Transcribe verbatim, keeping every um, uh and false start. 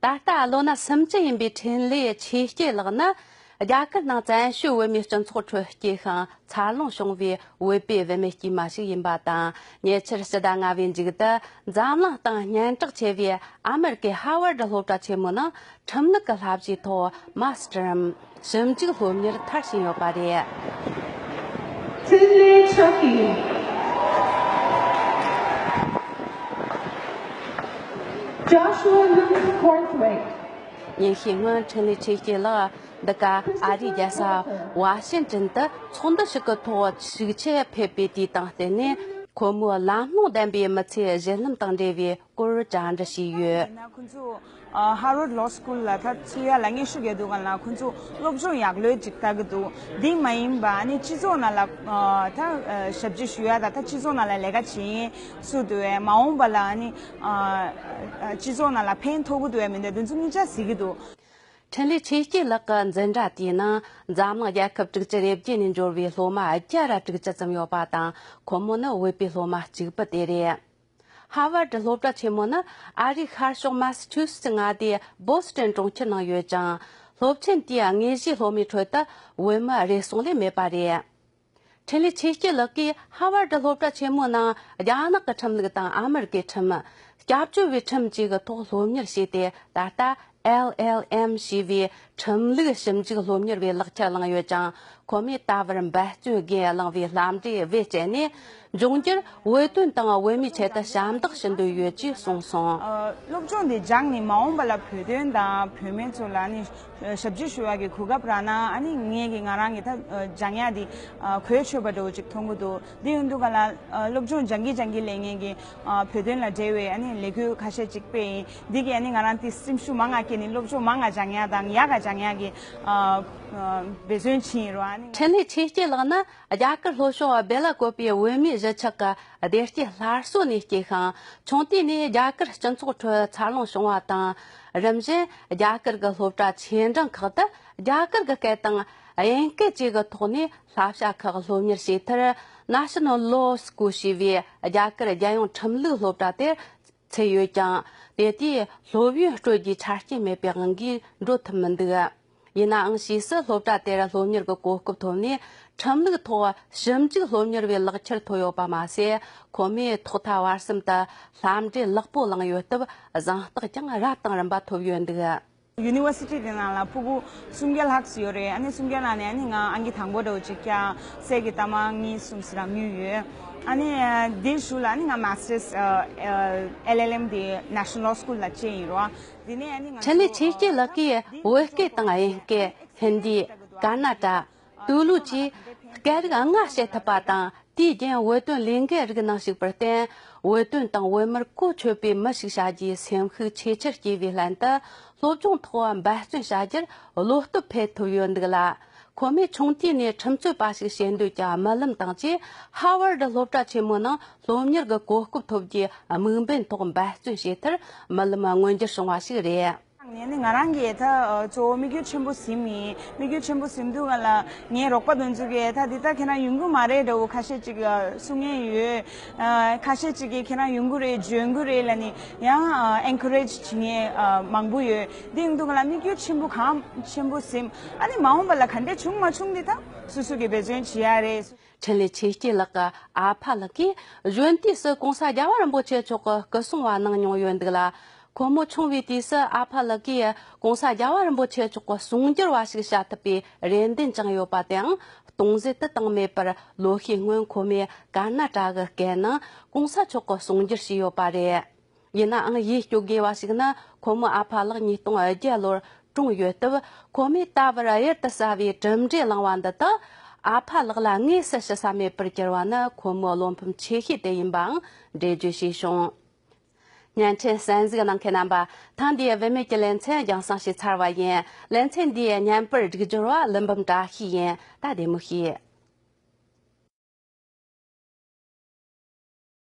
ད་ལྟ་ལོ་ན་སུམ་ཅུ་ཡིན་པའི་འཕྲིན་ལས་ཆོས་སྐྱིད་ལགས་ནི། རྒྱ་གར་ནང་བཙན་བྱོལ་བོད་མིའི་སྤྱི་ཚོགས་ཁྲོད་སྐྱེས་ཤིང་འཚར་ལོངས་བྱུང་བའི་བོད་པའི་བུད་མེད་དཀྱུས་མ་ཞིག་ཡིན་པ་དང་། ཉེ་ཆར་ཕྱི་ཟླ་ལྔ་པའི་མཇུག་ཏུ་འཛམ་གླིང་སྟེང་སྙན་གྲགས་ཆེ་བའི་ཨ་མེ་རི་ཀའི་ཧ་ཝར་ཌི་སློབ་གྲྭ་ཆེན་མོ་ནང་ཁྲིམས་ལུགས་ཀྱི་བསླབ་བྱའི་ཐོག་མཱ་སི་ཊར་རམ། ཞིབ་འཇུག་སློབ་གཉེར་མཐར་ཕྱིན་ཡོད་པ་རེད། འཕྲིན་ལས་ཆོས་སྐྱིད། Joshua Luke Borthwick། ཉིན་ཤས་སྔོན་འཕྲིན་ལས་ཆོས་སྐྱིད་ལགས་འདི་ག་ཨ་རིའི་རྒྱལ་ས་ཝ་ཤིང་ཏོན་དུ་ཚོགས་འདུ་ཞིག་གི་ཐོག་ཤུགས་ཆེ་ཕེབས་པའི་དུས་དང་བསྟུན་ནས། ཁོ་མོས་ལམ་ལྷོང་ལྡན་པའི་མི་ཚེ་བརྒྱུད་ལམ་དང་འབྲེལ་བའི་སྐོར་བཅར་འདྲི་ཞུས་ཡོད། ཡིན་ན་ཁོང་ཚོ་ཨ་ཧར་ཝརཌ་ལོ་སི་ཀུལ་ལ་ད་ཚུད་ཡ་ལ་སྙན་ཞུ་རྒྱག་དུས་སྒང་ལ་ཁོང་ཚོ་སློབ་སྦྱོང་ཡག་ལོས་ཅིག་ལྟ་གི་འདུག་འདི་མ་ཡིན་པ་ཨ་ནི་སྤྱི་ཚོགས་ནང་ལ་ཨ་ད་ཨ་ཞབས་ཕྱི་ཞུ་ཡ་དང་ད་སྤྱི་ཚོགས་ནང་ལ་ལས་ཀ་བྱེད་མཁན་སུ་འདུག་བས། མ་འོངས་པ་ལ་ཨ་ནི་ཨ་ཨ་སྤྱི་ཚོགས་ནང་ལ་ཕན་ཐོགས་གི་འདུག་བས་མི་འདུག་འདི་ཚོ་གཉིས་ཆ་གཟིགས་གི་འདུག་འཕྲིན་ལས་ཆོས་སྐྱིད་ལགས་ཀྱི་འཛིན་གྲྭ་དེའི་ནང་འཛམ་གླིང་རྒྱལ་ཁབ་དྲུག་ཅུ་རེ་བརྒྱད་ནས་འབྱོར་བའི་སློབ་མ་བརྒྱ་ར་དྲུག་ཅུ་ཙམ་ཡོད་པ་དང་། ཁོ་མོ་ནི་བོད་པའི་སློབ་མ་གཅིག་པུ་དེ་རེད། ཧར་ཝརཌ་སློབ་གྲྭ་ཆེན་མོ་ནི་ཨ་རིའི་ཤར་ཕྱོགས་མ་སི་ཆུ་སི་ཊི་མངའ་སྡེའི་བོ་སི་ཊོན་གྲོང་ཁྱེར་ནང་ཡོད་ཅིང་། སློབ་ཆེན་དེའི་དངོས་གཞིའི་སློབ་མའི་ཁྲོད་དུ་བོད་མི་རེ་ཟུང་ལས་མེད་པ་རེད། འཕྲིན་ལས་ཆོས་སྐྱིད་ལགས་ཀྱིས་ཧར་ཝརཌ་སློབ་གྲྭ་ཆེན་མོའི་ནང་རྒྱ་ནག་གི་ཁྲིམས་ལུགས་དང་ཨ་མེ་རི་ཀའི་ཁྲིམས། སྐྱབས་བཅོལ་བའི་ཁྲིམས་བཅས་ཀྱི་ཐོག་སློབ་གཉེར་བྱས་ཏེ། ད་ལྟ་ཨེལ་ཨེལ་ཨེམ་ཞེས་པའི་ཁྲིམས་ལུགས་ཞིབ་འཇུག་སློབ་གཉེར་བའི་ལག་ཁྱེར་བླངས་ཡོད་ཅིང་། ཁོ་མོས་ད་བར་འབད་བརྩོན་སྒོས་བླངས་པའི་ལྷམ་འབྲས་བེད་སྤྱད་ནས། འབྱུང་འགྱུར་བོད་དོན་དང་བོད་མིའི་ཆེད་དུ་ཞབས་འདེགས་ཞུ་འདོད་ཡོད་ཅེས་གསུངས་སོང་། ཨ། སློབ་སྦྱོང་འདི་སྦྱངས་ནས་མ་འོངས་པ་ལ་བོད་དོན་དང་བོད་མི་ཚོ་ལ་ནི་ཞབས་ཕྱི་ཞུ་བ་གི་གོ་སྐབས་རག་ན། ཨ་ནི་ངས་ཀྱི་ང་རང་གི་ད་སྦྱང་ཡག་འདི་གོ་ཆོད་པ་འདྲ་བོ་ཅིག་མཐོང་གི་འདུག་འདི་ཡིན་དུས་ག་ལ་སློབ་སྦྱོང་སྦྱང་གི་སྦྱང་གི་ལས་ངས་ཀྱི་བོད་དོན་ལ་འབྲེལ་བའི་ཨ་ནི་ལས་འགུལ་ཁ་ཤས་ཅིག་སྤེལ་ཡིན། འདི་གི་ཨ་ནི་ང་རང་དེ་སེམས་ཤུགས་མང་ང་སྐྱེས་ནས་སློབ་སྦྱོང་མང་ང་སྦྱང་ཡག་དང་ཡག་ག་སྦྱང་ཡག་གི་འབད་བརྩོན་བྱེད་ཡིན་རོགས། ཨ་ནི། འཕྲིན་ལས་ཆོས་སྐྱིད་ལགས་ནི་རྒྱ་གར་ལྷོ་ཕྱོགས་སྦེ་ལ་ཀོ་པའི་བོད་མིའི་གཞིས་ཆགས་ཀྱི་བདེ་སྐྱིད་སླར་གསོ་ནས་སྐྱེས་ཤིང་། ཆུང་དུས་ནས་རྒྱ་གར་སྤྱི་ཚོགས་ཁྲོད་འཚར་ལོངས་བྱུང་བ་དང་། རིམ་བཞིན་རྒྱ་གར་གྱི་སློབ་གྲྭ་ཆེ་འབྲིང་ཁག་ཏུ་རྒྱ་གར་གྱི་སྐད་དང་དབྱིན་སྐད་བཅས་ཀྱི་ཐོག་ནས་བསླབ་བྱ་ཁག་སློབ་གཉེར་བྱས་མཐར། National Law School ཞེས་པའི་རྒྱ་གར་རྒྱལ་ཡོངས་ཁྲིམས་ལུགས་སློབ་གྲྭ་དེར་ཚུད་ཡོད་ཀྱང་། དེ་དུས་སློབ་ཡོན་སྤྲོད་རྒྱུའི་ཆ་རྐྱེན་མེད་པའི་དབང་གིས་འགྲོ་ཐུབ་མི་འདུག་ཡིན་ནའང་ཕྱིས་སུ་སློབ་གྲྭ་དེར་སློབ་གཉེར་གྱི་གོ་སྐབས་ཐོབ་ནས། ཁྲིམས་ལུགས་ཐོག་ཞིབ་འཇུག་སློབ་གཉེར་བའི་ལག་ཁྱེར་ཐོབ་ཡོད་པ་མ་ཟད། ཁོ་མོས་ཐོག་མཐའ་བར་གསུམ་དུ་ལྷམ་འབྲས་ལེགས་པོ་བླངས་ཡོད་སྟབས། གཟེངས་རྟགས་ཀྱང་རབ་དང་རིམ་པ་ཐོབ་ཡོད་འདུག་ཡུ་ནི་ཝར་སི་ཊི་དེ་ནང་ལ་ཕྲུ་གུ་སུམ་བརྒྱ་ལྷག་ཙམ་ཡོད་རེད། ཨ་ནི་སུམ་བརྒྱ་ནང་ནས་ཨ་ནི་ང་ཨང་ཀི་དང་པོ་འདྲ་བོ་ཅིག་བཀྱག་སའི་གི་གཏའ་མ་གཉིས་གསུམ་ཙམ་རག་མྱོང་ཡོད། ཨ་ནི་དེའི་གཞུག་ལ་ཨ་ནི་ང་Masters ཨེལ་ཨེལ་ཨེམ་དེ་National Law School ལ་བྱས་ཡིན་རོགས། དེ་ནས་ཨ་ནི་ང་འཕྲིན་ལས་ཆོས་སྐྱིད་ལགས་ཀྱིས་བོད་སྐད་དང་དབྱིན་སྐད། ཧིན་དི། ཀར་ན་ཊ། ཏུ་ལུ་བཅས་སྐད་རིགས་ལྔ་བཤད་ཐུབ་པ་དང་། དུས་རྒྱུན་བོད་དོན་ལས་འགུལ་རིགས་ནང་ཞུགས་པར་བརྟེན། བོད་དོན་དང་བོད་མིར་གོ་ཆོད་པའི་མི་ཞིག་བྱ་རྒྱུའི་སེམས་ཤུགས་ཆེས་ཆེར་སྐྱེས་པའི་ལྷན་དུ། སློབ་སྦྱོང་ཐོག་འབད་བརྩོན་བྱ་རྒྱུར་བློ་སྟོབས་འཕེལ་ཐུབ་ཡོད་འདུག་ལ། ཁོ་མོས་ཆུང་དུས་ནས་ཁྲིམས་རྩོད་པ་ཞིག་བྱེད་འདོད་ཀྱང་། རྨི་ལམ་དང་བཅས་ཧར་ཝར་ཌི་སློབ་གྲྭ་ཆེན་མོའི་ནང་སློབ་གཉེར་གྱི་གོ་སྐབས་ཐོབ་རྒྱུའི་དམིགས་འབེན་ཐོག་འབད་བརྩོན་བྱས་མཐར། རྨི་ལམ་མངོན་འགྱུར་བྱུང་བ་ཞིག་རེད། ནས་ནི་ང་རང་གིས་ད་གཙོ་བོ་དམིགས་ཡུལ་ཆེན་པོ་ཟིན་ཡིན། དམིགས་ཡུལ་ཆེན་པོ་ཟིན་དུས་སྒང་ལ་ངའི་རོགས་པ་དེ་ཚོ་གིས་ད་འདི་ད་ཁྱེད་རང་ཡོང་གི་མ་རེད་འདྲ་བོ་ཁ་ཤས་ཅིག་གསུང་མཁན་ཡོད། ཁ་ཤས་ཅིག་གིས་ཁྱེད་རང་ཡོང་གི་རེད། འཇོན་གི་རེད་ལབ་ནས་ཡང་ཨེན་ཁ་རེཇ་བྱེད་མཁན་མང་པོ་ཡོད། འདི་ཡོང་དུས་སྒང་ལ་དམིགས་ཡུལ་ཆེན་པོ་གང་ཆེན་པོ་ཟིན། ཨ་ནི་མ་འོངས་པ་ལ་ག་འདྲས་བྱུང་མ་བྱུང་འདི་ད་སོ་སོ་གིས་འབད་བརྩོན་བྱེད་ཡ་རེད། འཕྲིན་ལས་ཆོས་སྐྱིད་ལགས་ཀྱི་ཨ་ཕ་ལགས་ཀྱིས་གཞོན་དུས་སུ་༸གོང་ས་༸རྒྱལ་བ་རིན་པོ་ཆེ་མཆོག་གི་སྐུ་སྲུང་བ་གནང་མྱོང་ཡོད་འདུག་ལ། ཁོ་མོ་ཆུང་བའི་དུས་སུ་ཨ་ཕ་ལགས་ཀྱིས་༸གོང་ས་༸རྒྱལ་བ་རིན་པོ་ཆེ་མཆོག་གི་གསུང་སྒྱུར་བ་ཞིག་བྱ་ཐུབ་པའི་རེ་འདུན་བཅངས་ཡོད་པ་དེའང་སྟོང་ཟད་དུ་བཏང་མེད་པར། ལོ་ཤས་སྔོན་ཁོ་མོས་ཀར་ན་ཊ་ཀའི་སྐད་ནང་༸གོང་ས་མཆོག་གི་གསུང་སྒྱུར་བྱས་ཡོད་པ་རེད། ཡིན་ནའང་ཡིད་སྐྱོ་དགོས་པ་ཞིག་ནི། ཁོ་མོའི་ཨ་ཕ་ལགས་ཉིས་སྟོང་བརྒྱད་ལོར་གྲོངས་ཡོད་སྟབས། ཁོ་མོས་ད་བར་གཡུར་དུ་ཟ་བའི་གྲུབ་འབྲས་བླངས་པ་འདི་དག་ཨ་ཕ་ལགས་ལ་དངོས་སུ་ཞུ་ས་མེད་པར་གྱུར་བ་ནི་ཁོ་མོའི་བློ་ཕམ་ཆེ་ཤོས་དེ་ཡིན་པའང་འགྲེལ་བརྗོད་བྱས་བྱུང་། བརྙན་འཕྲིན་གསན་གཟིགས་གནང་མཁན་རྣམ་པ། ཐེངས་འདིའི་བུད་མེད་ཀྱི་ལེ་ཚན་རྒྱང་སྲིང་བྱས་ཚར་བ་ཡིན། ལེ་ཚན་འདིའི་བརྙན་པར་སྒྲིག་སྦྱོར་བ་ཀླུ་འབུམ་བཀྲ་ཤིས་ཡིན། ད་བདེ་མོ་བྱོས།